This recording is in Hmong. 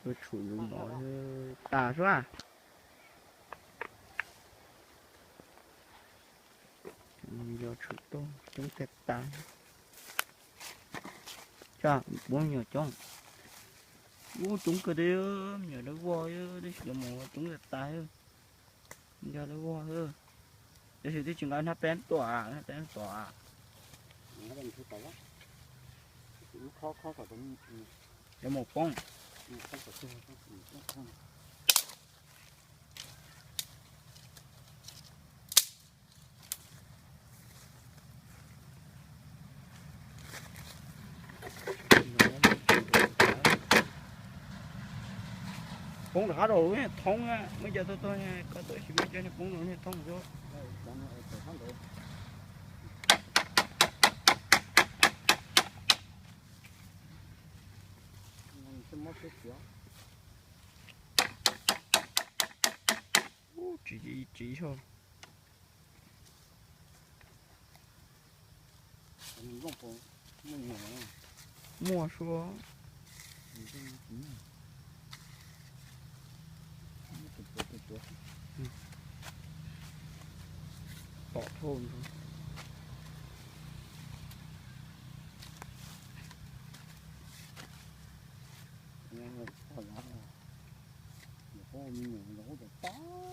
Tuaj tshum zoo no tas sua. Yog tshum tuaj coob tiag tas. Tsam muab me nyuam coob. Ub, coob kawg li, me nyuam dawb vog, tab sis cov maum coob tiag tas. Yog dawb vog, tab sis twb tsis nqa hnab peb tuaj, hnab peb tuaj. Cov maum poob. Poob rov qab rau lub niag thoob na, muaj cov tuaj tuaj, koj tuaj tsis muaj cov niag poob rau niag thoob xwb. Tsis, tsis tso. Muaj sua. Tom thauj nrog. Ub, me nyuam los ub, tau tag.